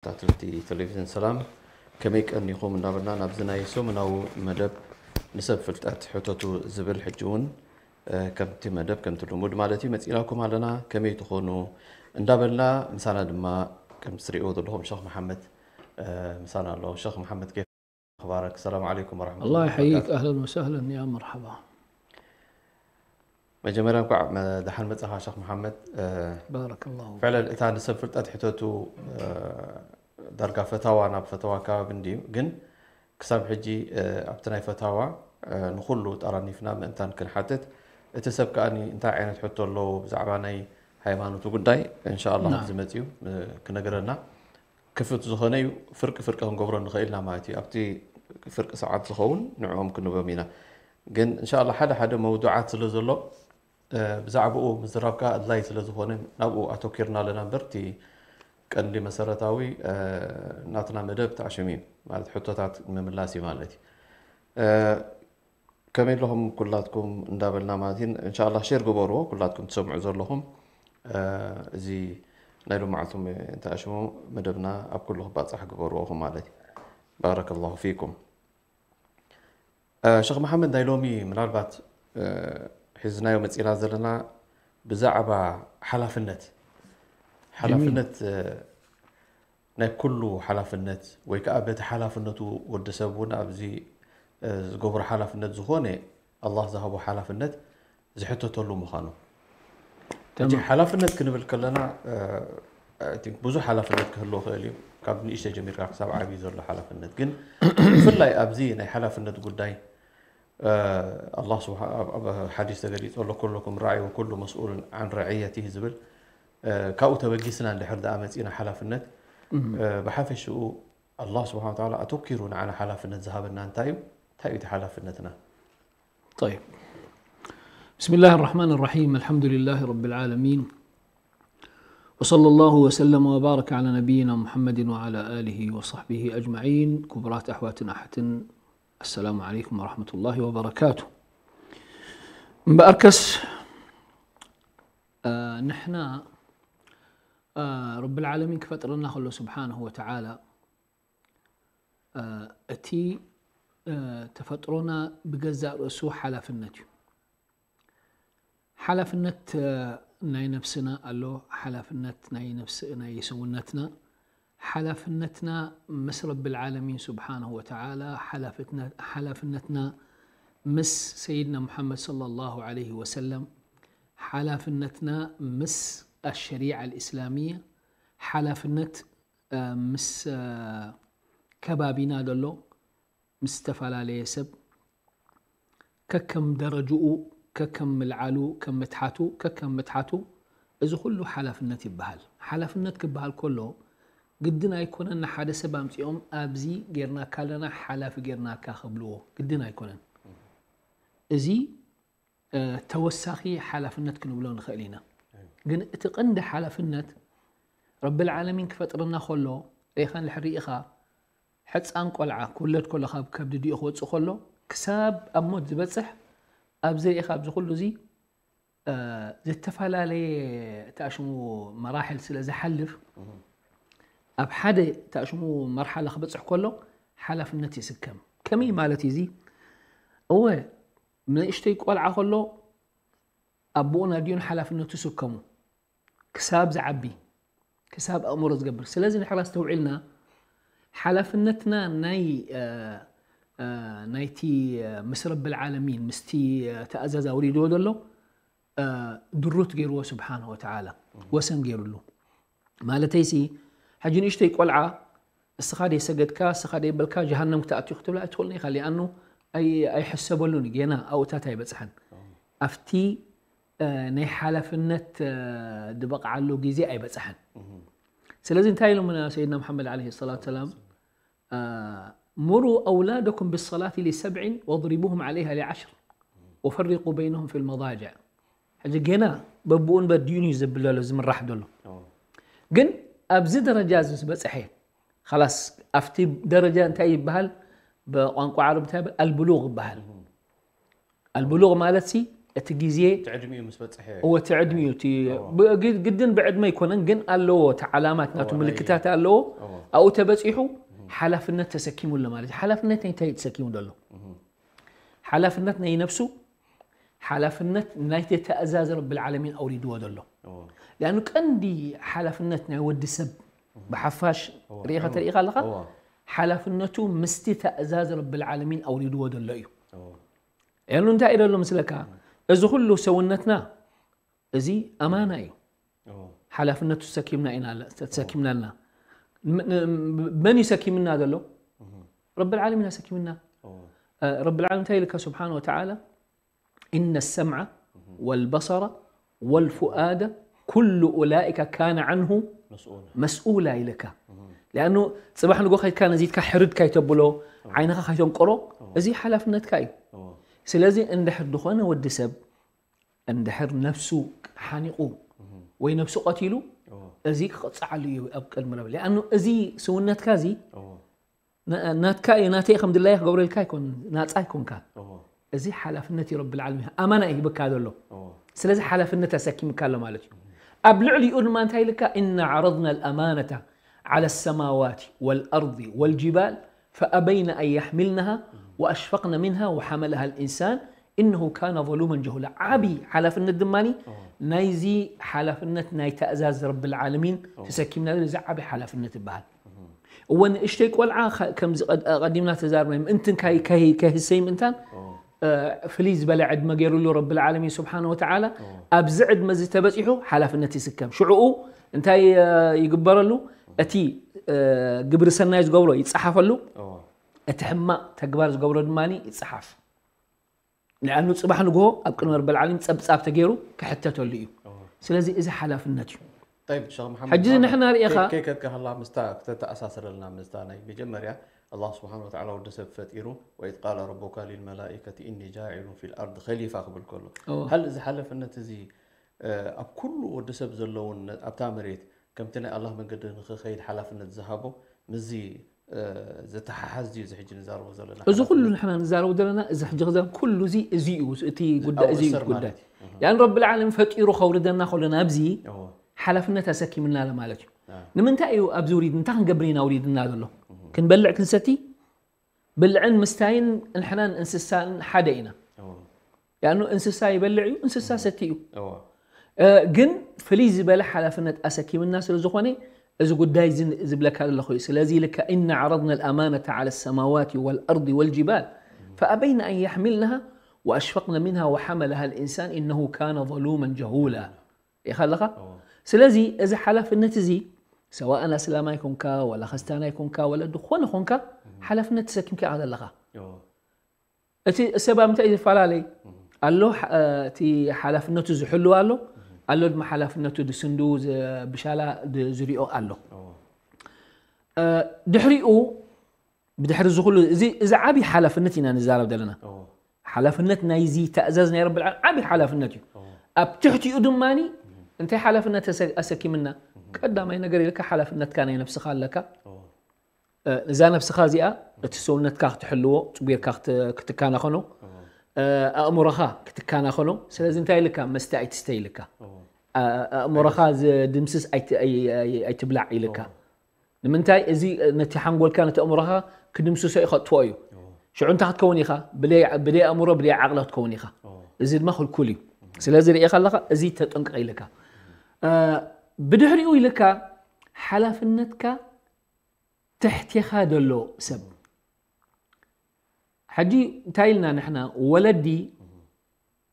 ተኸታተልቲ ቴሌቪዥን ሰላም፣ ከመይ ቀኒኹም እንዳበልና ናብዚ ናይ ሰሙናዊ መደብ ንሰብ ፍልጠት ሕተቱ ዝብል ሕጂ እውን፣ እ፣ ከምቲ መደብ ከምቲ ልሙድ ማለት እዩ መፂእናኩም ኣለና። ከመይ ትኾኑ እንዳበልና ምሳና ድማ ከም ትሪእዎ ዘለኹም ሸኽ መሓመድ፣ እ፣ ምሳና ኣሎ። ሸኽ መሓመድ ኬፍ ኣኽባረክ? ሰላም ዓለይኩም ወረሕመቱላሂ الله يحييك، ወበረካቱ። أهلا وسهلا، يا مرحبا. መጀመርያ እንኳዕ መ-፣ ደሓን መጻኻ ሸኽ መሓመድ። እ፣ بارك الله فيك. ፍዕለን እታ ንሰብ ፍልጠት ሕተቱ፣ እ፣ ዳርጋ ፈታዋ ናብ ፈታዋ ከባቢ እንድዩ፣ ግን ክሳብ ሕጂ፣ እ፣ ኣብቲ ናይ ፈታዋ፣ እ፣ ንኹሉ ጠራኒፍና ምእንታን ክንሓትት፣ እቲ ሰብ ከኣ እንታይ ዓይነት ሕቶ ኣለዎ ብዛዕባ ናይ ሃይማኖቱ ጉዳይ፣ እንሻኣላህ ናም። ኣብዚ መጺኡ፣ እ፣ ክነግረና ክፉት ዝኾነ እዩ፣ ፍርቂ ፍርቂ ክንገብሮ ንኽእል ኢና ማለት እዩ። ኣብቲ ፍርቂ ሰዓት ዝኸውን ንዕኦም ክንህቦም ኢና። ግን እንሻኣላህ ሓደ ሓደ መውዱዓት ስለ ዘሎ፣ እ፣ ብዛዕባኡ ምዝራብካ ኣድላይ ስለ ዝኾነ ናብኡ ኣተኪርና ኣለና እምበር፣ እቲ ቀንዲ መሰረታዊ፣ እ፣ ናትና መደብ ተዕሽም እዩ ማለት ሕቶታት ምምላስ እዩ ማለት እዩ። እ፣ ከመይ ኣለኹም ኩላትኩም እንዳበልና ማለት እዩ። እንሻኣላህ ሼር ግበርዎ ኩላትኩም ትሰምዑ ዘለኹም። እ፣ እዚ ናይ ሎማዓልቶም ተዕሽሙ መደብና ኣብ ኩሉ ክባጻሕ ግበርዎ ማለት እዩ። ባረከላሁ ፊኩም። እ፣ ሸኽ መሓመድ ናይ ሎሚ ምናልባት፣ እ፣ ሒዝናዮ መጺና ዘለና ብዛዕባ ሓላፍነት። ጀሚል። ሓላፍነት፣ እ፣ ናይ ኩሉ ሓላፍነት ወይ ከኣ በቲ ሓላፍነቱ ወዲ ሰብ እውን ኣብዚ፣ እ፣ ዝገብሮ ሓላፍነት ዝኾነ ኣላህ ዝሃቦ ሓላፍነት ዝሕተተሉ ምዃኑ። ሕጂ ተማም። ሓላፍነት ክንብል ከለና፣ እ፣ I think ብዙሕ ሓላፍነት ክህልዎ ይኽእል እዩ። ካብ ንእሽተይ ጀሚርካ ክሳብ ዓብዪ ዘሎ ሓላፍነት። ግን ብፍላይ ኣብዚ ናይ ሓላፍነት ጉዳይ፣ እ፣ ኣላህ ስብሓ-፣ ኣብ፣ ኣብ ሓዲስ ተገሊጹ ኣሎ፣ "ኩሉኩም ራዒ ወኩሉ መስኡሉን ዓን ረዕየቲህ" ዝብል፣ እ፣ ካብኡ ተበጊስና እንድሕር ደኣ መጺእና ሓላፍነት፣ እም። እ፣ ብሓፈሽኡ ኣላህ ስብሓነ ወተዓላ ኣተኪሩ ንዓና ሓላፍነት ዝሃበና እንታይ እዩ? እንታይ እዩ እቲ ሓላፍነትና? طيب. بسم الله الرحمن الرحيم. الحمد لله رب العالمين. وصلى الله وسلم وبارك على نبينا محمد وعلى آله وصحبه أجمعين. ክቡራት ኣሕዋትን ኣሓትን፣ السلام عليكم ورحمة الله وبركاته. እምበኣርከስ፣ እ፣ ንሕና፣ እ፣ ረብል ዓለሚን ክፈጥረና ከሎ ስብሓነሁ ወተዓላ፣ እ፣ እቲ፣ እ፣ ተፈጥሮና ብገዛእ ርእሱ ሓላፍነት እዩ። ሓላፍነት፣ እ፣ ናይ ነፍስና ኣሎ፣ ሓላፍነት ናይ ነፍስ-፣ ናይ ሰውነትና፣ ሓላፍነትና ምስ ረብል ዓለሚን ስብሓነሁ ወተዓላ፣ ሓላፍትነ-፣ ሓላፍነትና ምስ ሰይድና ሙሓመድ ሰለላሁ ዓለይሂ ወሰለም፣ ሓላፍነትና ምስ ኣሸሪዓ ኣልእስላሚያ፣ ሓላፍነት፣ እ፣ ምስ፣ እ፣ ከባቢና ዘሎ፣ ምስ ዝተፈላለየ ሰብ፣ ከከም ደረጅኡ፣ ከከም ምልዓሉ፣ ከም ምትሓቱ፣ ከከም ምትሓቱ፣ እዚ ኩሉ ሓላፍነት ይበሃል። ሓላፍነት ክበሃል ከሎ፣ ግድን ኣይኮነን ንሓደ ሰብ ኣምጺኦም፣ "ኣብዚ ጌርናካ ኣለና፣ ሓላፊ ጌርናካ" ክብልዎ፣ ግድን ኣይኮነን። እዚ፣ እ፣ ተወሳኺ ሓላፍነት ክንብሎ ንኽእል ኢና። ግን እቲ ቀንዲ ሓላፍነት፣ ረብል ዓለሚን ክፈጥረና ከሎ፣ ርኢኻ እንድሕር ርኢኻ፣ ሕጻን ቆልዓ ክውለድ ከሎ፣ ካብ ከብዲ ኣዲኡ ክወጽእ ከሎ፣ ክሳብ ኣብ ሞት ዝበጽሕ፣ ኣብዚ ርኢኻ፣ ኣብዚ ኩሉ እዚ፣ እ፣ ዝተፈላለየ ተኣሽሙ መራሕል ስለ ዝሓልፍ፣ ኣብ ሓደ ተኣሽሙ መርሓላ ክበጽሕ ከሎ፣ ሓላፍነት ይስከም። ከመይ ማለት እዩ እዚ? እወ፣ ንእሽተይ ቆልዓ ከሎ፣ ኣቦኡን ኣዲኡን ሓላፍነቱ ይስከሙ። ክሳብ ዝዓቢ፣ ክሳብ ኣእምሮ ዝገብር። ስለዚ ንሕና ኣስተውዒልና፣ ሓላፍነትና ናይ፣ እ፣ እ፣ ናይቲ፣ እ፣ ምስ ረብል ዓለሚን፣ ምስቲ፣ እ፣ ተኣዛዝ ኣውሪድዎ ዘሎ፣ እ፣ ድሩት ገይርዎ ስብሓነ ወተዓላ፣ ወሰን ገይሩሉ። ማለተይሲ፣ ሕጂ ንእሽተይ ቆልዓ፣ እስኻ ደይሰገድካ፣ እስኻ ደይበልካ፣ ጀሃነም ክትኣትዩ ክትብላ ኣይትኽእልን ኢኻ። ሊኣኑ ኣይ-፣ ኣይሕሰበሉን፣ ጌና ኣብኡታት ኣይበጽሐን። ኣብቲ፣ እ፣ ናይ ሓላፍነት፣ እ፣ ዝበቕዓሉ ግዜ ኣይበጽሐን። ስለዚ እንታይ ኢሎምና ሰይድና መሓመድ ዓለይሂ ሰላቱ ሰላም? እ፣ "ሙሩ ኣውላደኩም ብሰላቲ ሊሰብዒን ወድሪቡሁም ዓለይሃ ሊዓሽር ወፈሪቁ በይነሁም ፊል መዳጅዕ." ሕጂ ጌና በብኡን በዲኡን እዩ ዘብል ዘሎ፣ ዝምራሕ ዘሎ። ኦ። ግን ኣብዚ ደረጃ እዚ ምስ በጽሐ፣ ኸላስ፣ ኣብቲ ደረጃ እንታይ ይበሃል? ብቋንቋ ዓረብ እንታይ ይበሃል? ኣልብሉግ ይበሃል። ኣልብሉግ ማለትሲ፣ እቲ ግዜ ትዕድሚኡ ምስ በፅሐ እወ እቲ ዕድሚኡ እቲ ብ- ግድ- ግድን ብዕድመ ኣይኮነን፣ ግን ኣለዎ እቲ ዓላማት ናቱ እወ፣ ናይ- ምልክታት ኣለዎ። እወ። ኣብኡ ተበፂሑ ሓላፍነት ተሰኪሙ ኣሎ ማለት እዩ። ሓላፍነት ናይ እንታይ እዩ ተሰኪሙ ዘሎ? ሓላፍነት ናይ ነብሱ፣ ሓላፍነት ናይቲ ተእዛዝ ረብል ዓለሚን ኣውሪድዎ ዘሎ። እወ። ሊኣኑ ቀንዲ ሓላፍነት ናይ ወዲ ሰብ ብሓፋሽ ሪኢኻ ተሪኢኻ ኣለኻ። እወ። ሓላፍነቱ ምስቲ ተእዛዝ ረብል ዓለሚን ኣውሪድዎ ዘሎ እዩ። እወ። ያኑ እንታይ እዩ ዘሎ ምስለካ? እዚ ኩሉ ሰውነትና እዚ ኣማና እዩ። እወ። ሓላፍነቱ ተሰኪምና ኢና ኣለ- ተሰኪምና ኣለና። ም- ን- መን እዩ ሰኪምና ዘሎ? ረብል ዓለሚን ኣሰኪምና። እወ። ረብል ዓለሚን እንታይ ኢልካ ስብሓን ወተዓላ? إن السمع والبصر والفؤاد كل أولئك كان عنه መስኡል መስኡላ ኢልካ። ሊኣኑ ፅባሕ ንጎ ከይድካ ነዚትካ ሕርድ ካይተብሎ፣ ዓይንኻ ካይተንቆሮ፣ እዚ ሓላፍነትካ እዩ። እወ። ስለዚ እንድሕር ዝኾነ ወዲ ሰብ እንድሕር ነፍሱ ሓኒቑ ወይ ነፍሱ ቀቲሉ፣ እወ። እዚ ክቕፅዓሉ እዩ ኣብ ቅድሚ ረብል። ሊኣኑ እዚ ስውነትካ እዚ እወ። ና- ናትካ እዩ፣ ናተይ ከም ድላየ ክገብረልካ ኣይኮን፣ ናፃ ኣይኮንካ። እወ። እዚ ሓላፍነት እዩ ረብል ዓለሚን ኣማና እዩ ሂብካ ዘሎ። እወ። ስለዚ ሓላፍነት ኣሰኪምካ ኣሎ ማለት እዩ። ኣብ ልዕሊኡ ድማ እንታይ ኢልካ? إنا عرضنا الأمانة على السماوات والأرض والجبال فأبين أن يحملنها وأشفقن منها وحملها الإنسان إنه كان ظلوما جهولا። ዓቢ ሓላፍነት ድማ ናይዚ ሓላፍነት ናይ ተእዛዝ ረብል ዓለሚን ተሰኪምና፣ እዚ ዓቢ ሓላፍነት ይበሃል። እወ ንእሽተይ ቆልዓ ከ- ከምዚ ቀድ- ኣቐዲምና ተዛርበ ምእንትን ከይ- ከይ- ከይህሰይ ምእንታን እ፣ ፍልይ ዝበለ ዕድመ ገይሩሉ ረብል ዓለሚን ስብሓን ወተዓላ ኣብዚ ዕድመ እዚ ተበፂሑ ሓላፍነት ይስከም። ሽዕኡ እንታይ እ፣ ይግበረሉ? እቲ እ፣ ግብሪ ሰናይ ዝገብሮ ይፀሓፈሉ፣ እወ። እቲ ሕማቕ ተግባር ዝገብሮ ድማ ይፀሓፍ። ንኣኑ ፅባሕ ንግሆ ኣብ ቅድሚ ረብል ዓለሚን ፀብፃብ ተገይሩ ክሕተተሉ እዩ። ስለዚ እዚ ሓላፍነት እዩ። طيب ሸኽ መሓመድ ሕጂ ንሕና ርኢኻ- ከከከላ ምስታ ክተተኣሳስረልና ምስታ ናይ መጀመርያ ኣላህ ስብሓን ወተዓላ ወዲ ሰብ ፈጢሩ ወኢዝ ቃለ ረቡካ ሊልመላኢከቲ ኢኒ ጃዒሉን ፊል ኣርድ ኸሊፋ ክብል ከሎ እወ። ሃል እዚ ሓለፍነት እዚ እ፣ ኣብ ኩሉ ወዲ ሰብ ዘለውን ኣብታ መሬት ከምቲ ናይ ኣላህ መንገዲ ንክኸይድ ሓላፍነት ዝሃቦ ምዚ እ፣ ዝተሓሓዝ ድዩ እዚ ሕጂ ንዛረቦ ዘለና እዚ ኩሉ ንሕና ንዛረቡ ዘለና እዚ ሕጂ ክዛረብ ኩሉ እዚ እዚ እዩ እቲ ጉዳይ ኣብኡ እዚ እዩ እሰር ጉዳይ ማለት እዩ። ያን ረብል ዓለሚን ፈጢሩ ከውርደና ከሎ ናብዚ እወ። ሓላፍነት ኣሰኪምና ለማለት እዩ። አ። ንምንታይ እዩ ኣብዚ ውሪድ እንታይ ክንገብር ኢና ውሪድና ዘሎ? ክንበልዕ ክንሰቲ ብልዕን ምስታይን ንሕናን እንስሳን ሓደ ኢና። እወ። ያኑ እንስሳ ይበልዕ እዩ፣ እንስሳ ሰቲ እዩ። እወ። እ፣ ግን ፍልይ ዝበለ ሓላፍነት ኣሰኪምና ስለ ዝኾነ እዚ ጉዳይ እዚ ዝብለካ ዘለኹ እዩ። ስለዚ ኢልካ إنا عرضنا الأمانة على السماوات والأرض والجبال فأبين أن يحملنها وأشفقن منها وحملها الإنسان إنه كان ظلوما جهولا ኢኻ ኣለኻ። ስለዚ እዚ ሓላፍነት እዚ ሰዋእን ኣስላማይ ኮንካ ወላ ከስታናይ ኮንካ ወላ ዝኾነ ኮንካ ሓላፍነት ተሰኪምካ ኢኻ ዘለኻ። እወ። እቲ ሰብ ኣብ ምንታይ እዩ ዝፈላለይ? ኣሎ እ፣ እቲ ሓላፍነቱ ዝሕልው ኣሎ፣ ኣሎ ድማ ሓላፍነቱ ዝስንዱ ዝ- ብሻላ ድ- ዝሪኦ ኣሎ። እወ። እ፣ ድሕሪኡ ብድሕሪ እዚ ኩሉ እዚ እዚ ዓብዪ ሓላፍነት ኢና ንዛረብ ዘለና። እወ። ሓላፍነት ናይዚ ተእዛዝ ናይ ረቢ ዓቢ ሓላፍነት እዩ። ኣብ ትሕቲኡ ድማ እንታይ ሓላፍነት ኣሰ- ኣሰኪምና? ቀዳማይ ነገር ኢልካ ሓላፍነትካ ናይ ነብስኻ ኣለካ። እዛ ነብስኻ እዚኣ እቲ ሰውነትካ ክትሕልዎ፣ ጽጉርካ ክት- ክትከናኸኖ፣ ኣእምሮኻ ክትከናኸኖ። ስለዚ እንታይ ኢልካ? መስተ ኣይትስተ ኢልካ። ኣእምሮኻ ዝድምስስ ኣይቲ- ኣይ- ኣይ- ኣይትብላዕ ኢልካ። ንምንታይ? እዚ ነቲ ሓንጎልካ ነቲ ኣእምሮኻ ክድምስሶ እዩ፣ ከጥፍኦ እዩ። ሽዑ እንታይ ክትከውን ኢኻ? ብደይ ብደይ ኣእምሮ ብደይ ዓቕሊ ክትከውን ኢኻ። እዚ ድማ ክልኩል እዩ። ስለዚ ርኢኻ ኣለኻ፣ እዚ ተጠንቀቕ ኢልካ። ብድሕሪኡ ኢልካ ሓላፍነትካ ትሕቴኻ ዘሎ ሰብ። ሕጂ እንታይ ኢልና ንሕና? ወለዲ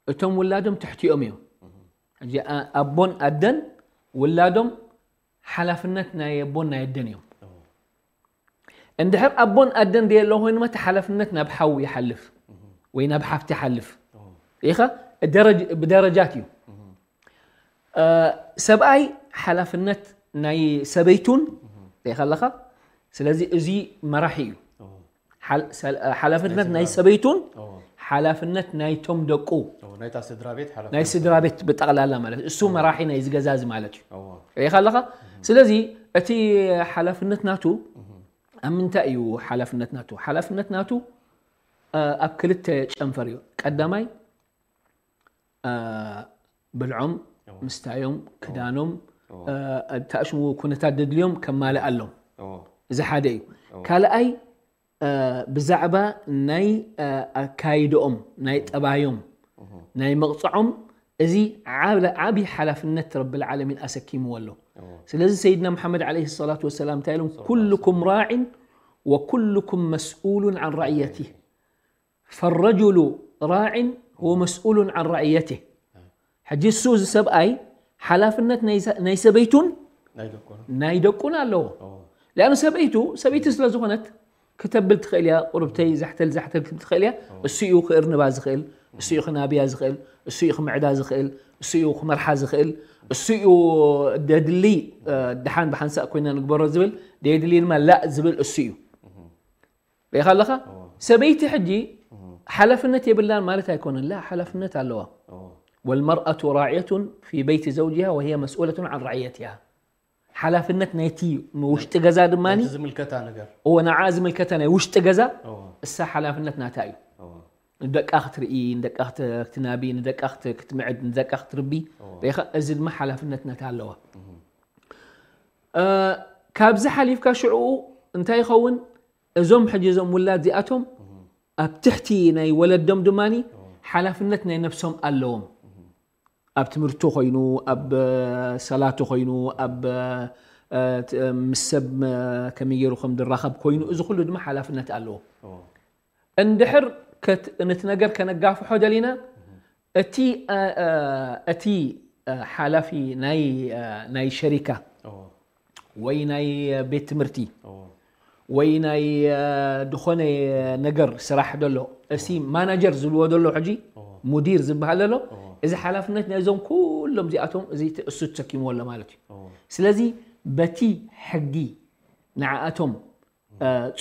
እቶም ውላዶም ትሕቲኦም እዮም። ሕጂ ኣ- ኣቦን ኣደን ውላዶም ሓላፍነት ናይ ኣቦን ናይ ኣደን እዮም። እንድሕር ኣቦን ኣደን ደየሎ ኮይኑማ እቲ ሓላፍነት ናብ ሓው ይሓልፍ ወይ ናብ ሓፍቲ ይሓልፍ። ኢኻ ደረጅ- ብደረጃት እዩ። እ፣ ሰብኣይ ሓላፍነት ናይ ሰበይቱን ርኢኻ ኣለኻ። ስለዚ እዚ መራሒ እዩ። ሓል- ሰል- ሓላፍነት ናይ ሰበይቱን ሓላፍነት ናይቶም ደቁ ናይታ ስድራ ቤት ሓላፍነት ናይ ስድራ ቤት ብጠቕላላ ማለት እዩ። እሱ መራሒ ናይ ዝገዛ እዚ ማለት እዩ። ርኢኻ ኣለኻ። ስለዚ እቲ ሓላፍነት ናቱ ኣብ ምንታይ እዩ? ሓላፍነት ናቱ ሓላፍነት ናቱ እ፣ ኣብ ክልተ ጨንፈር እዩ። ቀዳማይ ብልዖም፣ ምስታዮም፣ ክዳኖም፣ ተኣሽሙ ኩነታት ደድልዮም ከማልኣሎም። እዚ ሓደ እዩ። ካልኣይ ብዛዕባ ናይ ኣካይድኦም፣ ናይ ጠባዮም፣ ናይ መቕፅዖም፣ እዚ ዓብ- ዓብዪ ሓላፍነት ረብል ዓለሚን ኣሰኪምዎ ኣሎ። ስለዚ ሰይድና መሓመድ ዓለይሂ ሰላቱ ወሰላም እንታይ ኢሎም? ኩልኩም ራዕን ወኩልኩም መስኡሉን ዓን ራዕየቲህ። ፈረጁሉ ራዕን ወመስኡሉን ዓን ራዕየቲህ። ሕጂ እሱ እዚ ሰብኣይ ሓላፍነት ናይ ሰ- ናይ ሰበይቱን ናይ ደቁን ኣለዎ። ሊኣኑ ሰበይቱ ሰበይቲ ስለ ዝኾነት ክተብል ትኽእል እያ። ቁርብተይ ዛሕተል ዛሕተል ክትብል ትኽእል እያ። እሱ እዩ ክእርንባ ዝኽእል፣ እሱ እዩ ክናብያ ዝኽእል፣ እሱ እዩ ክምዕዳ ዝኽእል፣ እሱ እዩ ክመርሓ ዝኽእል፣ እሱ እዩ ደድሊ ደሓን ብሓንሳእ ኮይና ንግበሮ ዝብል፣ ደየድሊ ድማ ላእ ዝብል እሱ እዩ። ርኢኻ ኣለኻ? ሰበይቲ ሕጂ ሓላፍነት የብላን ማለት ኣይኮነን። ላ ሓላፍነት ኣለዋ። ወልመርኣቱ ራዕየቱን ፊ በይቲ ዘውጅሃ ወህየ መስኡለቱን ዓን ራዕየትሃ። ሓላፍነት ናይቲ ውሽጢ ገዛ ድማ ዝምልከታ ነገር እዎ ንዓ ዝምልከታ ናይ ውሽጢ ገዛ እሳ ሓላፍነት ናታ እዩ። ንደቃ ክትርኢ፣ ንደቃ ክትናቢ፣ ንደቃ ክትምዕድ፣ ንደቃ ክትርቢ ሪኢኻ። እዚ ድማ ሓላፍነት ናታ ኣለዋ። ካብዚ ሓሊፍካ ሽዕኡ እንታይ ይኸውን? እዞም ሕጂ እዞም ውላድ እዚኣቶም ኣብ ትሕቲ ናይ ወለዶም ድማ ሓላፍነት ናይ ነብሶም ኣለዎም። ኣብ ትምህርቱ ኮይኑ፣ ኣብ ሰላቱ ኮይኑ፣ ኣብ ምስ ሰብ ከመይ ገይሩ ከም ድራኸብ ኮይኑ፣ እዚ ኩሉ ድማ ሓላፍነት ኣለዎ። እንድሕር ነቲ ነገር ከነጋፍሖ ደሊና እቲ እቲ ሓላፊ ናይ ሸሪካ ወይ ናይ ቤት ትምህርቲ ወይ ናይ ዝኾነ ነገር ስራሕ ደሎ፣ እሲ ማናጀር ዝብልዎ ደሎ ሕጂ ሙዲር ዝበሃል ደሎ፣ እዚ ሓላፍነት ናይዞም ኩሎም እዚኣቶም እዚ እሱ ተሰኪምዎ ኣሎ ማለት እዩ። ስለዚ በቲ ሕጊ ንዓኣቶም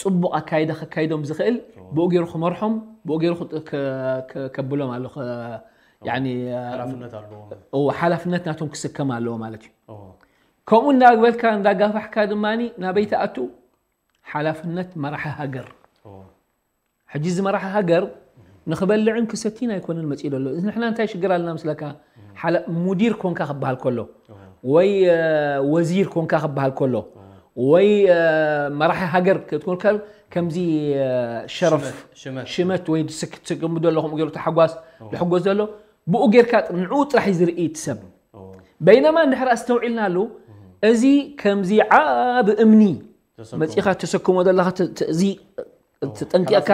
ፅቡቕ ኣካይዳ ከካይዶም ዝኽእል ብኡ ገይሩ ክመርሖም ብኡ ገይሩ ከብሎም ኣሎ። ሓላፍነት ናቶም ክስከም ኣለዎ ማለት እዩ። ከምኡ እንዳግበልካ እንዳጋፋሕካ ድማ ናበይ ትኣቱ? ሓላፍነት መራሒ ሃገር። ሕጂ እዚ መራሒ ሃገር ንኽበልዕን ክሰቲን ኣይኮነን መፂኡ ዘሎ። ንሕና እንታይ ሽግር ኣለና ምስለካ? ሙዲር ኮንካ ክበሃል ከሎ ወይ ወዚር ኮንካ ክበሃል ከሎ ወይ መራሒ ሃገር ክትኮን ከሎ ከምዚ ሸረፍ ሽመት ወይ ስክት ስክም ዘሎ ከምኡ ገይሩ ተሓጓስ ዝሕጎስ ዘሎ ብኡ ጌርካ ንዕኡ ጥራሕ እዩ ዝርኢ እቲ ሰብ። በይነማ እንድሕር ኣስተውዒልናሉ እዚ ከምዚ ዓቢ እምኒ መፂኻ ተሰክሞ ዘለኻ እዚ ተጠንቂቕካ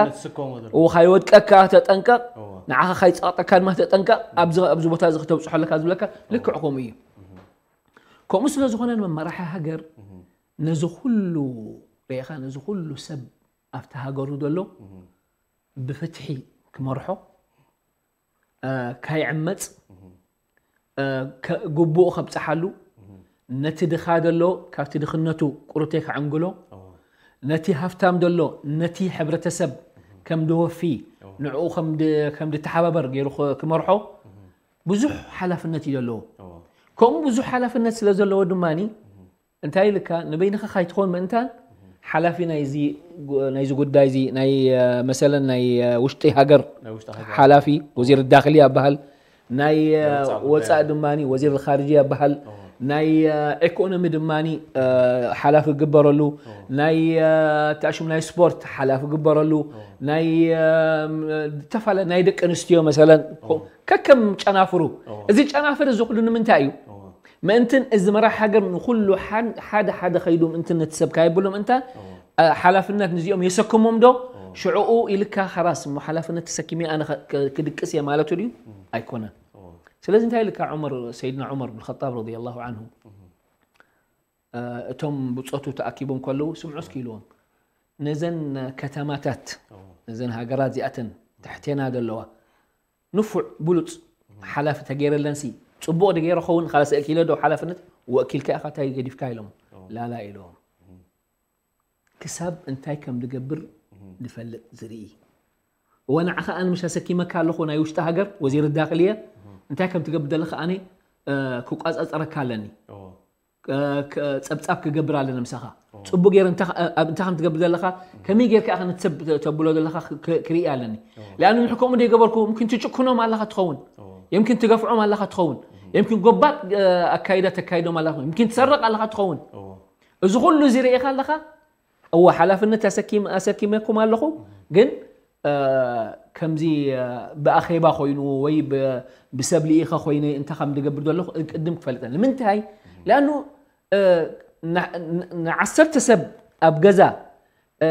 ካይወድቀካ ተጠንቀቕ፣ ንዓኻ ካይፀቕጠካ ድማ ተጠንቀቕ። ኣብዚ ኣብዚ ቦታ እዚ ክተብፅሖ ኣለካ ዝብለካ ልክዕ ከምኡ እዩ። ከምኡ ስለ ዝኾነ መመራሒ ሃገር ነዚ ኩሉ ርኢኻ ነዚ ኩሉ ሰብ ኣብቲ ሃገሩ ዘሎ ብፍትሒ ክመርሖ ካይዕመፅ ግቡኡ ከብፅሓሉ ነቲ ድኻ ዘሎ ካብቲ ድኽነቱ ቁሩብተይ ከዕንግሎ ነቲ ሃፍታም ዘሎ ነቲ ሕብረተሰብ ከም ድወፊ ንዕኡ ከም ድተሓባበር ገይሩ ክመርሖ ብዙሕ ሓላፍነት እዩ ዘለዎ። ከምኡ ብዙሕ ሓላፍነት ስለ ዘለዎ ድማ እንታይ ኢልካ ንበይንኻ ካይትኾን ምእንታን ሓላፊ ናይዚ ጉዳይ እዚ ናይ መሰለን ናይ ውሽጢ ሃገር ሓላፊ ወዚር ዳክልያ ይበሃል። ናይ ወፃእ ድማ ወዚር ኻርጅያ ይበሃል። ናይ ኢኮኖሚ ድማ ሓላፊ ግበረሉ። ናይ ተኣሽም ናይ ስፖርት ሓላፊ ግበረሉ። ናይ ተፋለ ናይ ደቂ ኣንስትዮ መሰለን ከከም ጨናፍሩ። እዚ ጨናፍር እዚ ኩሉ ንምንታይ እዩ? ምእንትን እዚ መራሕ ሃገር ንኩሉ ሓደ ሓደ ከይዱ ምእንትን ነቲ ሰብ ካየብሎም እንታ ሓላፍነት ንዚኦም የሰክሞም ዶ ሽዕኡ ኢልካ ከራስ እሞ ሓላፍነት ተሰኪሚ ኣነ ክድቅስ እየ ማለቱ ድዩ? ኣይኮነን። ስለዚ እንታይ ኢልካ ዑመር ሰይድና ዑመር ብን ኸጣብ ረዲየላሁ ዓንሁ እቶም ብፆቱ ተኣኪቦም ከለዉ ስምዑ እስኪ ኢልዎም ነዘን ከተማታት ነዘን ሃገራት እዚኣተን ትሕቴና ዘለዋ ንፉዕ ብሉፅ ሓላፊ ተገይረለንሲ ፅቡቕ ድገይረ ኸውን ካላስ እኪለ ዶ ሓላፍነት ወእኪልካ ኢኻ እንታይ ገዲፍካ ኢሎም ላላ ኢሎም ክሳብ እንታይ ከም ድገብር ድፈልጥ ዝርኢ እወ ንዓኻ ኣነ ምሽ ኣሰኪመካ ኣለኹ ናይ ውሽጢ ሃገር ወዚር ዳክልየ እንታይ ከም ትገብር ዘለኻ ኣነ ክቋፃፀረካ ኣለኒ ፀብፃብ ክገብር ኣለኒ ምሳኻ ፅቡቅ ገይር እንታይ ከም ትገብር ዘለኻ ከመይ ጌርካ ኢኻ ነቲ ሰብ ተብሎ ዘለኻ ክርኢ ኣለኒ ሊኣኑ ንሕከሙ ደይገበርኩ ምክን ትጭክኖም ኣለኻ ትኸውን የምኪን ትገፍዖም ኣለኻ ትኸውን፣ የምኪን ጎባጥ ኣካይዳ ተካይዶም ኣለኻ፣ የምኪን ትሰርቕ ኣለኻ ትኸውን። እዚ ኩሉ እዚ ርኢኻ ኣለኻ። እወ ሓላፍነት ኣሰኪመኩም ኣለኹ፣ ግን ከምዚ ብኣኼባ ኮይኑ ወይ ብሰብ ልኢኸ ኮይነ እንታይ ከም ዝገብር ዘለኹ ቅድም ክፈልጥ። ንምንታይ? ለኣኑ ንዓሰርተ ሰብ ኣብ ገዛ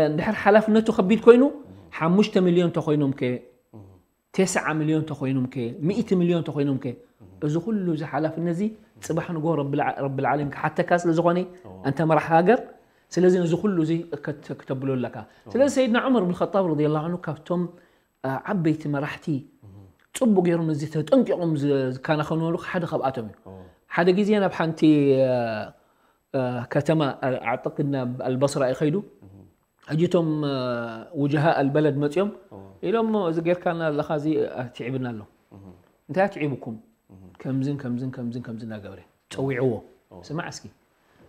እንድሕር ሓላፍነቱ ከቢድ ኮይኑ ሓሙሽተ ሚልዮን ተኮይኖም ከ፣ ተስዓ ሚልዮን ተኮይኖም ከ፣ ሚእቲ ሚልዮን ተኮይኖም ከ፣ እዚ ኩሉ እዚ ሓላፍነት እዚ ፅባሕ ንጎ ረብል ዓለሚን ክሓተካ ስለ ዝኾነ፣ ኣንተ መራሕ ሃገር፣ ስለዚ ነዚ ኩሉ እዚ ክተብሎ ኣለካ። ስለዚ ሰይድና ዑመር ብን ኸጣብ ረዲየላሁ ዐንሁ ካብቶም ዓበይቲ መራሕቲ፣ ፅቡቅ ገይሮም እዚ ተጠንቂቆም ዝከናኸንሉ ሓደ ካብኣቶም እዩ። ሓደ ግዜ ናብ ሓንቲ ከተማ ኣዕጥቅድ ናብ ኣልበስራ እዩ ከይዱ። ሕጂ እቶም ውጅሃ ኣልበለድ መፅኦም ኢሎም፣ እዚ ጌርካና ኣለኻ እዚ ኣትዒብና ኣሎ። እንታይ ኣትዒብኩም? ከምዝን ከምዝን ከምዝን ከምዝን እናገበረ ፀዊዕዎ። ስማዕ እስኪ፣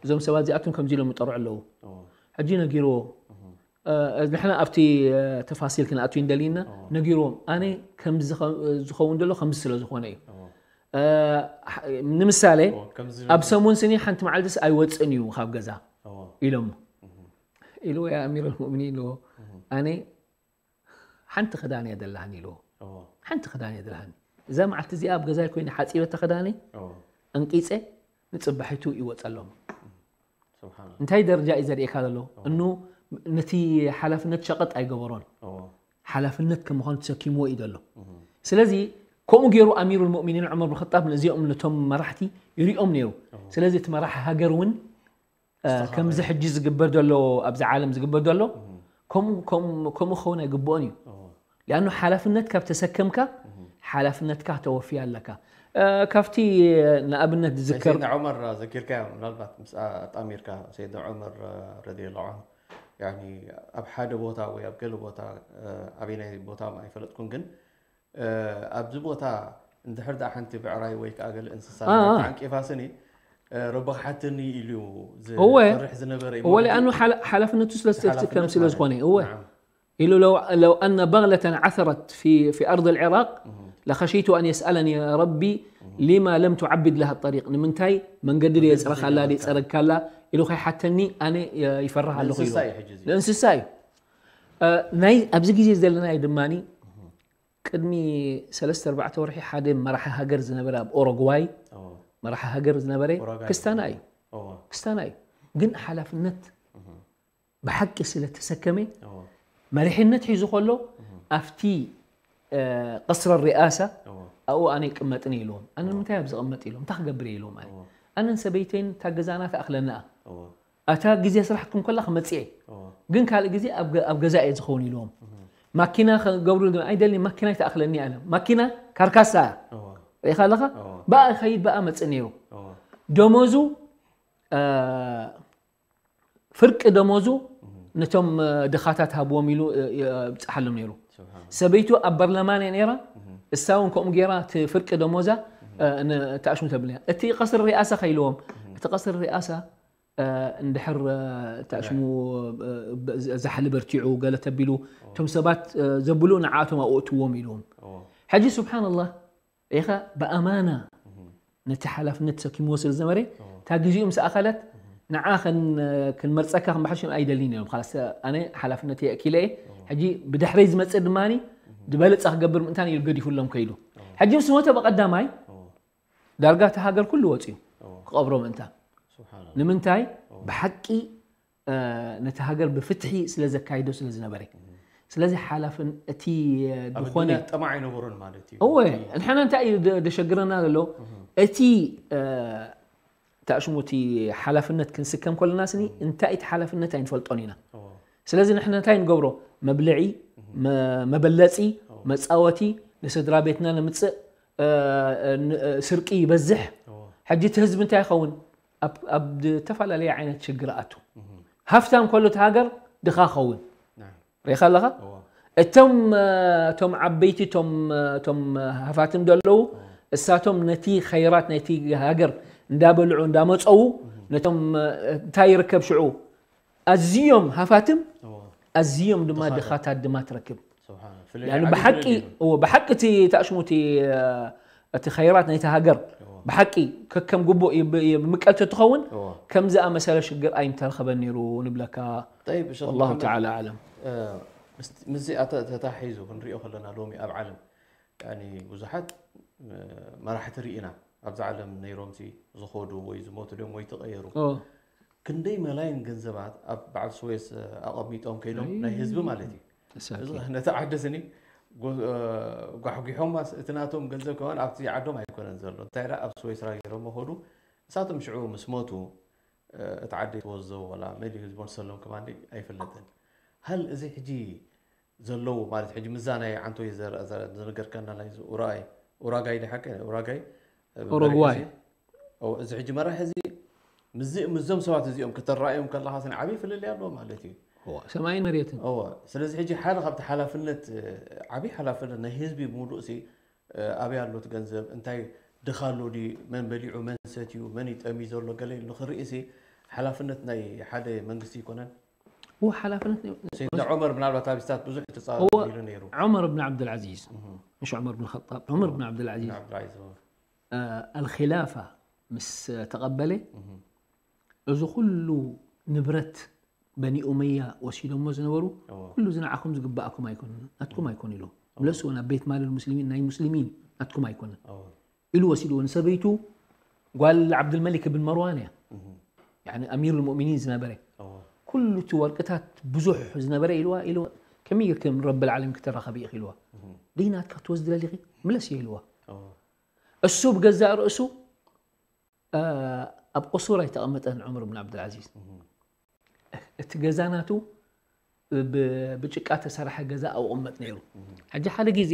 እዞም ሰባት እዚኣቶም ከምዚ ኢሎም ይጠርዑ ኣለዉ። ሕጂ ነጊርዎ። ንሕና ኣብቲ ተፋሲል ክንኣቱ እንደሊና። ነጊርዎም፣ ኣነ ከምዚ ዝኸውን ዘሎ ከምዚ ስለ ዝኾነ እዩ። ንምሳሌ፣ ኣብ ሰሙን ስኒ ሓንቲ መዓልትስ ኣይወፅን እዩ ካብ ገዛ ኢሎሞ። ኢልዎ፣ ያ ኣሚር ልሙእሚኒን ኢልዎ፣ ኣነ ሓንቲ ክዳን እያ ደላሃኒ ኢልዎ። ሓንቲ ክዳን እያ ደላሃኒ። እዛ መዓልቲ እዚኣ ኣብ ገዛይ ኮይነ ሓፂበ ተክዳነይ ኣንቂፀ ንፅባሒቱ ይወፀሎም። እንታይ ደረጃ እዩ ዘርእየካ ዘሎ? እኑ ነቲ ሓላፍነት ሸቐጥ ኣይገበሮን። ሓላፍነት ከም ምዃኑ ተሰኪምዎ እዩ ዘሎ። ስለዚ ከምኡ ገይሩ ኣሚሩ ልሙእሚኒን ዑመር ብን ኸጣብ ነዚኦም ነቶም መራሕቲ ይሪኦም ነይሩ። ስለዚ እቲ መራሒ ሃገር እውን ከምዚ ሕጂ ዝግበር ዘሎ፣ ኣብዚ ዓለም ዝግበር ዘሎ ከምኡ ክኸውን ኣይግብኦን እዩ። ሊኣኑ ሓላፍነት ካብ ተሰከምካ ሓላፍነትካ ተወፊ ኣለካ። ካብቲ ንኣብነት ዝዝከር ሰይድና ዑመር ዘኪርካ ምናልባት ምስ ኣጣሚርካ ሰይድና ዑመር ረዲየላሁ ዐንሁ ያኒ ኣብ ሓደ ቦታ ወይ ኣብ ገለ ቦታ ኣበይናይ ቦታ ኣይፈለጥኩን ግን ኣብዚ ቦታ እንድሕር ደኣ ሓንቲ ብዕራይ ወይ ከዓ ገለ እንስሳ ተዓንቂፋ ስኒ ረቢ ክሓተኒ ኢሉ ዝፈርሕ ዝነበረ እዩ። እወ ሊኣኑ ሓላፍነቱ ስለ ዝተከም ስለ ዝኾነ እወ ኢሉ ለው ኣነ በግለተን ዓሰረት ፊ ኣርض ልዕራቅ ለኸሺቱ ኣን የስኣለኒ ረቢ ሊማ ለም ቱዓቢድ ለሃ ጠሪቅ ንምንታይ መንገዲ ድየፅረካላ ድየፀረግካላ ኢሉ ከይሓተኒ ኣነ ይፈርህ ኣለኹ ኢሉ። ንእንስሳ እዩ። ናይ ኣብዚ ግዜ ዘለናዮ ድማ ቅድሚ ሰለስተ ኣርባዕተ ወርሒ ሓደ መራሒ ሃገር ዝነበረ ኣብ ኦሮግዋይ መራሒ ሃገር ዝነበረ ክስታና እዩ። ክስታና እዩ ግን ሓላፍነት ብሓቂ ስለ ተሰከመ መሪሕነት ሒዙ ከሎ ኣብቲ ቀስረ ሪኣሳ ኣብኡ ኣነ ይቅመጥን ኢልዎም። ኣነ ንምንታይ ኣብ ዝቅመጥ ኢሎም እንታይ ክገብር እየ ኢልዎም። ኣነ ኣነን ሰበይተይን እታ ገዛና ትኣክለና እያ። ኣታ ግዜ ስራሕኩም ከላ ክመፅእ እየ ግን ካልእ ግዜ ኣብ ገዛ እየ ዝኸውን ኢልዎም። ማኪና ክገብሩ ኣይደሊ ማኪና ይትኣክለኒ ኣለ። ማኪና ካርካሳ እያ ርኢኻ ኣለኻ። ብኣ ይኸይድ ብኣ መፅእ ነይሩ። ደሞዙ ፍርቂ ደሞዙ ነቶም ድኻታት ሃብዎም ኢሉ ይብፅሓሎም ነይሩ። ሰበይቱ ኣብ በርለማን እያ ነይራ። እሳ እውን ከምኡ ገይራ እቲ ፍርቂ ደሞዛ ተኣሽሙ ተብልያ። እቲ ቀስሪ ሪኣሳ ከይልዎም እቲ ቀስሪ ሪኣሳ እንድሕር ተኣሽሙ ዛሕሊ በርቲዑ ገለ ተቢሉ እቶም ሰባት ዘብሉ ንዓኣቶም ኣብኡ እትዎም ኢልዎም። ሕጂ ስብሓንላህ ኢኻ ብኣማና ነቲ ሓላፍነት ተሰኪምዎ ስለ ዝነበረ እታ ግዜኡ ምስ ኣኸለት ንዓ ክንመርፀካ ክንባሓሽም ኣይደልን እዮም። ኣነ ሓላፍነት የእኪለ እየ። ሕጂ ብድሕረይ ዝመፅእ ድማ ዝበለፀ ክገብር ምእንታን ኢሉ ገዲፉሎም ከይዱ። ሕጂ ምስ ሞተ ብቐዳማይ ዳርጋ እቲ ሃገር ኩሉ ወፅዩ ክቐብሮ ምእንታን። ንምንታይ? ብሓቂ ነቲ ሃገር ብፍትሒ ስለ ዘካይዶ ስለ ዝነበረ። ስለዚ ሓላፍን እቲ ዝኾነ ጠማዕ ኣይነበሮን ማለት እዩ። እወ ንሕና እንታይ እዩ ደሸግረና ዘሎ እቲ ተኣሽሙ እቲ ሓላፍነት ክንስከም ከለና ስኒ እንታይ እቲ ሓላፍነት ኣይንፈልጦን ኢና። ስለዚ ንሕና እንታይ ንገብሮ? መብልዒ፣ መበለፂ፣ መፃወቲ፣ ንስድራ ቤትና ንምፅእ፣ ስርቂ ይበዝሕ። ሕጂ እቲ ህዝቢ እንታይ ይኸውን? ኣብ ዝተፈላለየ ዓይነት ሽግር ኣቱ። ሃፍታም ከሎ እቲ ሃገር ድኻ ኸውን። ሪኢኻ ኣለኻ? እቶም እቶም ዓበይቲ እቶም እቶም ሃፋትም ዘለዉ እሳቶም ነቲ ኸይራት ናይቲ ሃገር እንዳበልዑ እንዳመፀዉ ነቶም እንታይ ይርከብ ሽዑ ኣዝዮም ሃፋትም ኣዝዮም ድማ ድኻታት ድማ ትረክብ። ብሓቂ ብሓቂ እቲ ተኣሽሙ እቲ እቲ ኸይራት ናይቲ ሃገር ብሓቂ ከከም ግቡእ ይብ- ይምቀል ተትኸውን እዎ። ከም ዝኣመሰለ ሽግር ኣይምተረኸበን ነይሩ ንብለካ። طيب ሸኽ والله መሓመድ፣ تعالى أعلم። እ፣ ምስ- ምስዚ ኣተ- ተታሒዙ ክንሪኦ ከለና ሎሚ ኣብ ዓለም ያኒ ብዙሓት እ፣ መራሕቲ ርኢና ኣብዛ ዓለም ነይሮምሲ ዝኸዱ ወይ ዝሞቱ ድዮም ወይ ተቐየሩ። ኦ፣ ክንደይ መላይን ገንዘባት ኣብ በዓል ስዌስ እ፣ ኣቐሚጦም ከይዶም ናይ ህዝቢ ማለት እዩ። ተሳኪ። እዚ ነቲ ዓዲ ስኒ ጎ- እ፣ ጓሕጒሖማስ እቲ ናቶም ገንዘብ ከማን ኣብቲ ዓዶም ኣይኮነን ዘሎ እንታይ ደኣ ኣብ ስዌስ ራ ገይሮም ኸዱ። ንሳቶም ሽዑ ምስ ሞቱ እ፣ እቲ ዓዲ ተወዘው ወላ መሊኡ ዝመልሰሎም ከማን ኣይፍለጥን። ሃል እዚ ሕጂ ዘለዉ ማለት ሕጂ ምዛ ናይ ዓንቶ ዝነገርከና ናይ ኡራይ ኡራጋይ ዲ ሓቂ ኡራጋይ እ፣ ኡሩጓይ። መራሒ እዚ- ኦ፣ እዚ ሕጂ መራሒ እዚ ምዚ- ምዞም ሰባት እዚኦም ከተራእዮም ከለኻ ስን ዓብዪ ፍልልይ ኣለዎ ማለት እዩ። እዋ፣ ሰማይን መሬትን። እወ ስለዚ ሕጂ ሓደ ካብቲ ሓላፍነት እ፣ ዓብዪ ሓላፍነት ናይ ህዝቢ ሙሉእ ሲ እ፣ ኣበይ ኣሎት ገንዘብ እንታይ ድኻ ኣሎ ድዩ መን በሊዑ መን ሰትዩ መን ይጠምዩ ዘሎ ገለ ኢሉ ንክርኢ ሲ ሓላፍነት ናይ ሓደ መንግስቲ ይኮነን። እዋ፣ ሓላፍነት ናይ- ሰይድና ዑመር ምናልባት ኣብ ስታት ብዙሕ ተፃረሩ እወ። ኢሉ ነይሩ። ዑመር ብን ዓብዱልዓዚዝ፣ ምሽ ዑመር ብን ኸጣብ፣ ዑመር ብን ዓብዱልዓዚዝ ብን ዓብዱልዓዚዝ እወ። እ፣ ኣልኪላፋ ምስ ተቐበለ እዚ ኩሉ ንብረት በኒ ኡመያ ወሲዶሞ ዝነበሩ እወ። ኩሉ እዚ ንዓኹም ዝግባኣኩም ኣይኮኑን ናትኩም ኣይኮኑ ኢሎም ምለስዎ ናብ ቤት ማል ሙስሊሚን ናይ ሙስሊሚን ናትኩም ኣይኮነን እወ። ኢሉ ወሲድዎ ንሰበይቱ ጓል ዓብዱልመሊክ ብን መርዋን እያ ያኒ ኣሚር ልሙእሚኒን ዝነበረ እወ። ኩሉ እቲ ወርቅታት ብዙሕ ዝነበረ ኢልዋ ኢልዋ ከመይ ጌርክም ረብል ዓለሚን ክተራኸቢ ኢኺ ኢልዋ ደይ ናትካ ክትወስዲ ደሊኺ ምለስ እየ ኢልዋ እወ። እሱ ብገዛእ ርእሱ እ፣ ኣብ ቁሱር ኣይተቐመጠን ዑመር ብን ዓብዱልዓዚዝ እቲ ገዛ ናቱ ብ- ብጭቃ ተሰርሐ ገዛ ኣብቕመጥ ነይሩ ሕጂ ሓደ ግዜ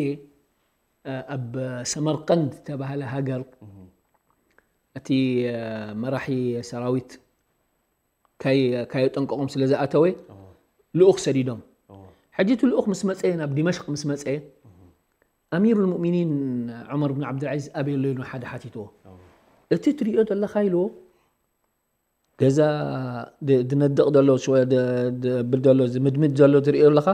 እ፣ ኣብ ሰመርቀንድ ተባሃለ ሃገር እቲ እ፣ መራሒ ሰራዊት ካይ- ካየጠንቀቖም ስለ ዝኣተወ ልኡኽ ሰዲዶም ሕጂ እቲ ልኡኽ ምስ መፀ ናብ ዲመሽቅ ምስ መፀ ኣሚሩ ልሙእሚኒን ዑመር ብን ዓብዱልዓዚዝ ኣበይ ኣሎ ኢሉ ሓደ ሓቲትዎ እቲ ትሪኦ ዘለኻ ኢልዎ ገዛ ድ- ድነድቕ ዘሎ ሽወ- ድ- ድብል ዘሎ ዝምድምድ ዘሎ ትሪኦ ኣለኻ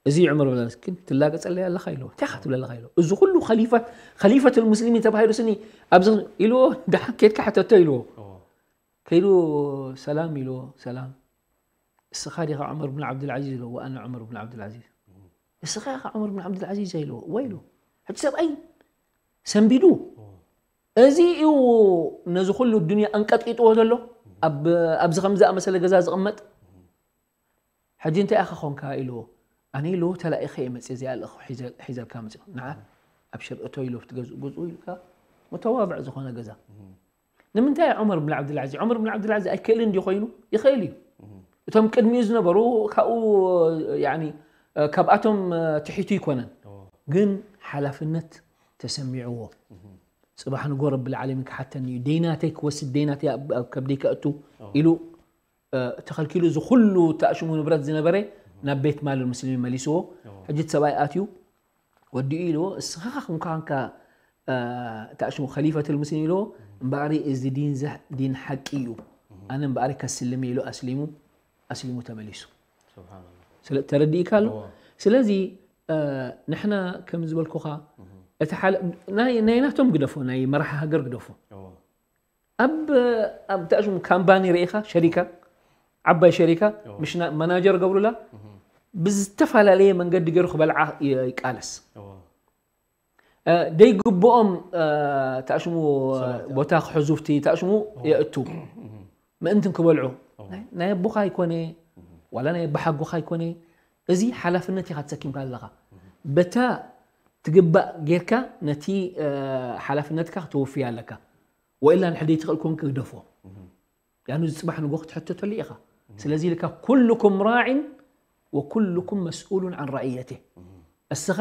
እዚ ዑመር ብን ዓብዱልዓዚዝ ግን ትላገፀለይ ኣለኻ ኢልዎ እንታይ ኢኻ ትብል ኣለኻ ኢልዎ እዚ ኩሉ ኸሊፈት ኸሊፈት ልሙስሊሚን ተባሂሉ ስኒ ኣብዚ ኢልዎ ደሓን ኬድካ ሕተቶ ኢልዎ ከይዱ ሰላም ኢልዎ ሰላም እስኻ ዲኻ ዑመር ብን ዓብዱልዓዚዝ ኢልዎ ኣነ ዑመር ብን ዓብዱልዓዚዝ እስኻ ኢኻ ዑመር ብን ዓብዱልዓዚዝ ኢልዎ እወ ኢልዎ ሕጂ ሰብኣይ ሰንቢዱ እዚ እዩ ነዚ ኩሉ ዱንያ ኣንቀጥቂጥዎ ዘሎ ኣብ- ኣብዚ ከም ዝኣመሰለ ገዛ ዝቕመጥ ሕጂ እንታይ ኢኻ ኾንካ ኢልዎ ኣነ ኢልዎ ተላኢኸ እየ መፅእ እዚኣ ልእኹ ሒዘ- ሒዘልካ መፅእ ንዓ ኣብ ሽርእ እቶ ኢልዎ ትገዝኡ ግዝኡ ኢልካ መተዋብዕ ዝኾነ ገዛ ንምንታይ ዑመር ብን ዓብድልዓዚዝ ዑመር ብን ዓብድልዓዚዝ ኣይክእልን እንዲ ኮይኑ ይኽእል እዩ እቶም ቅድሚኡ ዝነበሩ ካብኡ ያኒ ካብኣቶም ትሒቱ ይኮነን ግን ሓላፍነት ተሰሚዕዎ ፅባሕ ንጎ ረብል ዓለሚን ክሓተኒ እዩ ደይናተይ ክወስድ ደይናተይ ኣብ ኣብ ከብደይ ከእቱ ኢሉ ተኸልኪሉ እዚ ኩሉ ተኣሽሙ ንብረት ዝነበረ ናብ ቤት ማል ሙስሊሚን መሊስዎ ሕጂ እቲ ሰብኣይ ኣትዩ ወዲኡ ኢልዎ እስኻ ከምኳንካ ተኣሽሙ ከሊፈት ልሙስሊም ኢልዎ እምበኣሪ እዚ ዲን ዘህ ዲን ሓቂ እዩ ኣነ እምበኣሪ ከስልም ኢሉ ኣስሊሙ ኣስሊሙ ተመሊሱ ስብሓንላ ስለ ተረዲእካ ኣሎ ስለዚ ንሕና ከም ዝበልኩኻ እቲ ሓደ ናይ ናይ ናቶም ግደፎ ናይ መራሒ ሃገር ግደፎ ኣብ ኣብ ተእሽሙ ካምባኒ ርኢኻ ሸሪካ ዓባይ ሸሪካ ምሽ መናጀር ገብሩላ ብዝተፈላለየ መንገዲ ገይሩ ክበልዓ ይቃለስ ደይግብኦም ተእሽሙ ቦታ ክሕዙፍቲ ተእሽሙ የእቱ ምእንትን ክበልዑ ናይ ኣቦኻ ኣይኮነ ዋላ ናይ ኣቦሓጎኻ ኣይኮነ እዚ ሓላፍነት ኢኻ ተሰኪምካ ኣለኻ በታ ትግባእ ጌርካ ነቲ ሓላፍነትካ ክተወፍያ ኣለካ ወኢላ ንሕደይ ትኽእል ኮንክ ግደፎ ያኑ ዝፅባሕ ንጎ ክትሕተተሉ ኢኻ ስለዚ ኢልካ ኩልኩም ራዕን ወኩልኩም መስኡሉን ዓን ራዕየቴ እስኻ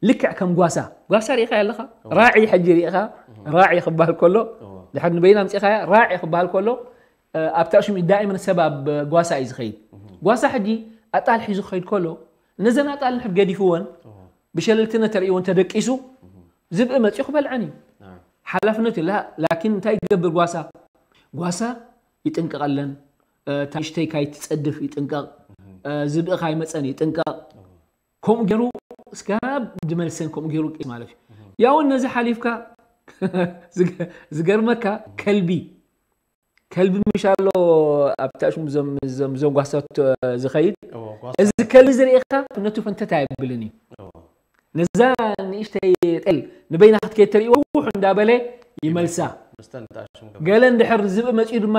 ልክዕ ከም ጓሳ ጓሳ ርኢኻ ኣለኻ ራዒ ሕጂ ርኢኻ ራዒ ክበሃል ከሎ ድሕር ንበይና ኣምፂኻያ ራዒ ክበሃል ከሎ ኣብታ ሽም ዳእመን ሰብ ኣብ ጓሳ እዩ ዝኸይድ ጓሳ ሕጂ ኣጣል ሒዙ ክኸይድ ከሎ ነዘን ኣጣል ንሕድ ገዲፍወን ብሸለልትነት ተርእይወን ተደቂሱ ዝብኢ መፂኡ ክበልዐን እዩ ሓላፍነቱ ላኪን እንታይ ይገብር ጓሳ ጓሳ ይጥንቀቐለን ታሽተይ ካይትፀድፍ ይጥንቀቕ ዝብኢ ካይመፀን ይጥንቀቕ ከምኡ ገይሩ እስካብ ዝመልሰን ከምኡ ገይሩ ማለት እዩ ያውን ነዚ ሓሊፍካ ዝገርመካ ከልቢ ከልቢ ምሽ ኣሎ ኣብታ ሽሙ ዞም ዞም ዞም ጓሳት ዝኸይድ እዚ ከልቢ ዝርእኻ ነቱ ፈንተት ኣይብልን እዩ። ነዛ ንእሽተይ ጤል ንበይና ክትከይድ ተርእይዎ ውሕ እንዳበለ ይመልሳ። ገለ እንድሕር ዝብኢ መፂኡ ድማ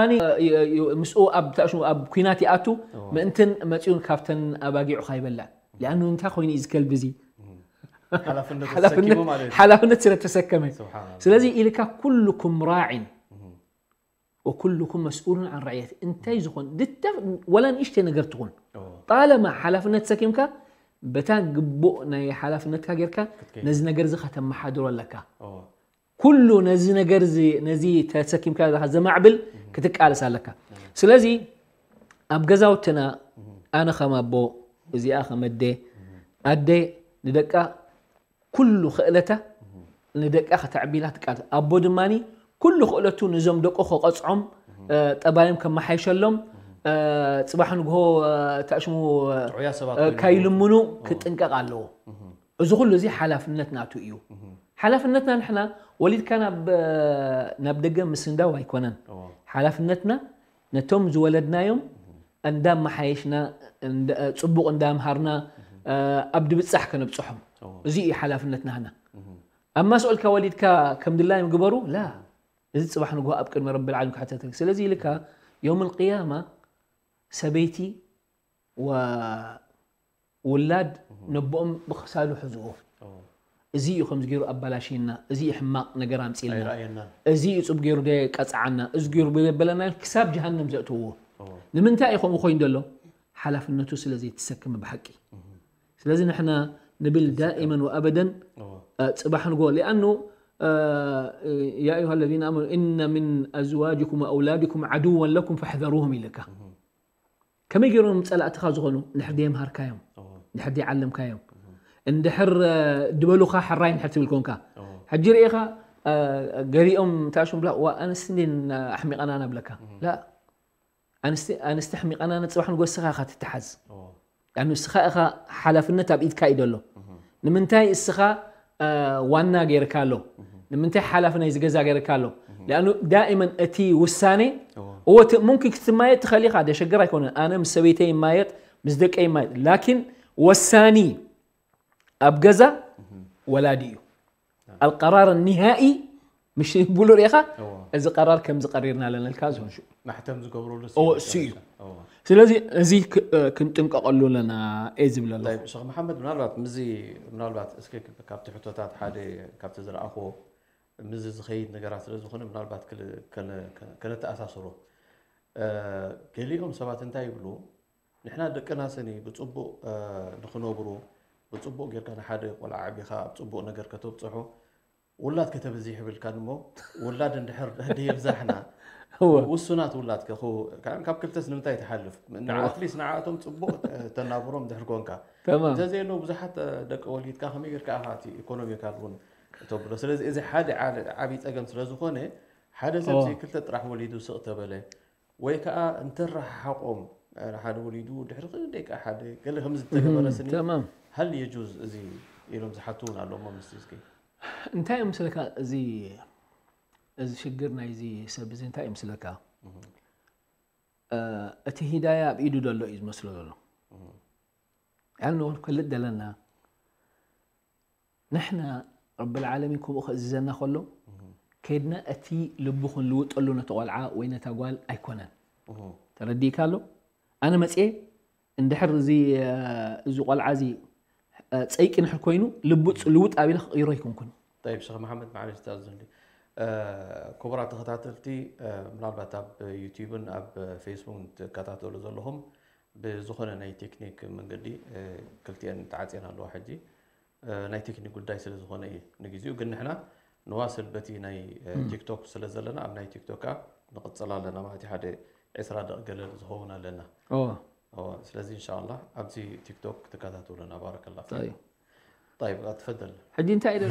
ምስኡ ኣብ ታሽሙ ኣብ ኩናት ይኣቱ። ምእንትን መፂኡ ካብተን ኣባጊዑ ካይበልዕ ሊኣኑ እንታይ ኮይኑ እዩ ዝከልቢ እዚ ሓላፍነት ስለ ተሰከመ። ስለዚ ኢልካ ኩልኩም ራዒን ወኩልኩም መስኡሉን ዓን ራዕየት እንታይ ዝኾን ድተ ወላ ንእሽተይ ነገር ትኹን ጣለማ ሓላፍነት ሰኪምካ በታ ግቡእ ናይ ሓላፍነትካ ጌርካ ነዚ ነገር እዚ ከተመሓድሮ ኣለካ። ኩሉ ነዚ ነገር እዚ ነዚ ተሰኪምካ ዘለካ ዘማዕብል ክትቃለስ ኣለካ። ስለዚ ኣብ ገዛውትና ኣነ ከም ኣቦ እዚኣ ከም ኣደ ኣደ ንደቃ ኩሉ ክእለታ ንደቃ ከተዕቢላ ትቃለስ። ኣቦ ድማ ኩሉ ክእለቱ ንዞም ደቁ ከቐፅዖም ጠባዮም ከመሓይሸሎም ፅባሕ ንግሆ ታሽሙ ካይልምኑ ክጥንቀቕ ኣለዎ። እዚ ኩሉ እዚ ሓላፍነት ናቱ እዩ። ሓላፍነትና ንሕና ወሊድካ ናብ ደገ ምስንዳው ኣይኮነን። ሓላፍነትና ነቶም ዝወለድናዮም እንዳመሓየሽና ፅቡቕ እንዳምሃርና ኣብ ድብፃሕ ከነብፅሖም። እዚ እዩ ሓላፍነትና። ህና ኣብ ማስኦልካ ወሊድካ ከም ድላዮም ግበሩ ላ እዚ ፅባሕ ንግሆ ኣብ ቅድሚ ረብል ዓለም ክሕተተካ። ስለዚ ኢልካ ዮም ልቅያማ ሰበይቲ ውላድ ነቦኦም ብክሳዱ ሕዝዎ። እዚ እዩ ከምዚ ገይሩ ኣባላሽና፣ እዚ እዩ ሕማቕ ነገር ኣምፂልና፣ እዚ እዩ ፅብ ገይሩ ቀፅዓና፣ እዚ ገይሩ በለና ክሳብ ጀሃንም ዘእትውዎ። ንምንታይ እዩ ከምኡ ኮይኑ ዘሎ? ሓላፍነቱ ስለ ዘይተሰክመ ብሓቂ። ስለዚ ንሕና ንብል ዳኢመን ወኣበደን ፅባሕ ንጎ ሊኣኑ يا أيها الذين آمنوا إن من أزواجكم وأولادكم عدوا لكم فاحذروهم ኢልካ። ከመይ ገይሮም ጸላእትኻ ዝኾኑ? ንድሕር ደየምሃርካዮም፣ ንድሕር ደይዓለምካዮም፣ እንድሕር ድበሉኻ ሕራይ እንድሕር ትብል ኮንካ፣ ሕጂ ርኢኻ ገሊኦም እንታይ ሽም ብላ ዋ ኣንስቲ እንዴን ኣሕሚቐናና ብለካ። ላ ኣንስቲ ኣንስቲ ኣሕሚቐናና ጽባሕ ንጎስኻ ኢኻ ትተሓዝ። ያኑ እስኻ ኢኻ ሓላፍነት ኣብ ኢድካ እዩ ዘሎ። ንምንታይ እስኻ ዋና ገይርካ ኣሎ? ንምንታይ ሓላፊ ናይዚ ገዛ ገይርካ ኣሎ? ሊኣኑ ዳኢመን እቲ ውሳኔ እዎ እቲ ሙምኪን ክትማየጥ ትኽእል ኢኻ፣ ደሸግር ኣይኮነን። ኣነ ምስ ሰበይተይ ይማየጥ፣ ምስ ደቀይ ይማየጥ። ላኪን ወሳኒ ኣብ ገዛ ወላዲ እዩ። ኣልቀራር ኒሃኢ ምሽ ብሉ ርኢኻ እዚ ቀራር ከምዚ ቀሪርና ኣለና ኢልካ ዝሆን ሽኡ ማሕተም ዝገብረሉ እዎ እሱ እዩ። ስለዚ እዚ ክንጥንቀቐሉ ኣለና እየ ዝብል ኣለኹ። ሸኽ መሓመድ፣ ምናልባት ምዚ ምናልባት እስኪ ካብቲ ሕቶታት ሓደ ካብቲ ዝረኣኽዎ ምዚ ዝኸይድ ነገራት ስለ ዝኾነ ምናልባት ከነተኣሳስሮ። ገሊኦም ሰባት እንታይ ይብሉ፣ ንሕና ደቅና ሰኒ ብፅቡቕ ንኽነብሩ ብፅቡቕ ጌርካ ንሓደ ቆልዓ ዓቢኻ ኣብ ፅቡቕ ነገር ከተብፅሖ ውላድ ከተብዝሕ ይብልካ እሞ ውላድ እንድሕር ደየብዛሕና ውሱናት ውላድ ካብ ክልተስ ንምንታይ ትሓልፍ? ኣትሊስት ንዓእቶም ፅቡቕ ተናብሮም ድሕር ኮንካ እንተዘየለዉ ብዙሓት ደቂ ወሊድካ ከመይ ጌርካ ኢኻ እቲ ኢኮኖሚካል እውን ተብሎ። ስለዚ እዚ ሓደ ዓብዪ ፀገም ስለ ዝኾነ ሓደ ሰብ ክልተ ጥራሕ ወሊዱ ስቕ ተበለ ወይ ከዓ እንተረሓሓቆም ሓደ ወሊዱ ድሕሪ ክንደይ ከዓ ሓደ ገለ ከም ዝተገበረ ስኒ ተማም ሀል የጁዝ እዚ ኢሎም ዝሓቱ እውን ኣለሞ ምስ እስኪ እንታይ እዮም ስለካ እዚ እዚ ሽግር ናይዚ ሰብ እዚ እንታይ እዮም ስለካ እቲ ሂዳያ ኣብ ኢዱ ዘሎ እዩ ዝመስሎ ዘሎ ያን ንፈልጥ ዘለና ንሕና ረብል ዓለሚን ከምኡ ከእዝዘና ከሎ ከይድና እቲ ልቡ ክንልውጠሉ ነቲ ቆልዓ ወይ ነታ ጓል ኣይኮነን። ተረዲእካ ኣሎ? ኣነ መፅየ እንድሕር እዚ እዚ ቆልዓ እዚ ፀይቂ ንሕር ኮይኑ ልቡ ልውጥ ኣቢለ ክቕይሮ ኣይኮንኩን። طيب ሸኽ መሓመድ ማዕለሽ ተኣዝዙኒ። ክቡራት ተኸታተልቲ ምናልባት ኣብ ዩቲዩብን ኣብ ፌስቡክን ትከታተሉ ዘለኹም ብዝኾነ ናይ ቴክኒክ መንገዲ ክልቲኤን ተዓፅየን ኣለዋ ሕጂ ናይ ቴክኒክ ጉዳይ ስለ ዝኾነ እዩ ንግዚኡ። ግን ንሕና ንዋስል በቲ ናይ ቲክቶክ ስለ ዘለና ኣብ ናይ ቲክቶክ ከዓ ንቕፅል ኣለና ማለት ሓደ ዕስራ ደቂ ገለል ዝኸውን ኣለና። ስለዚ እንሻላ ኣብዚ ቲክቶክ ትከታተሉና ባረከላ ፊኩም። طيب تفضل. ሕጂ እንታይ ኢለ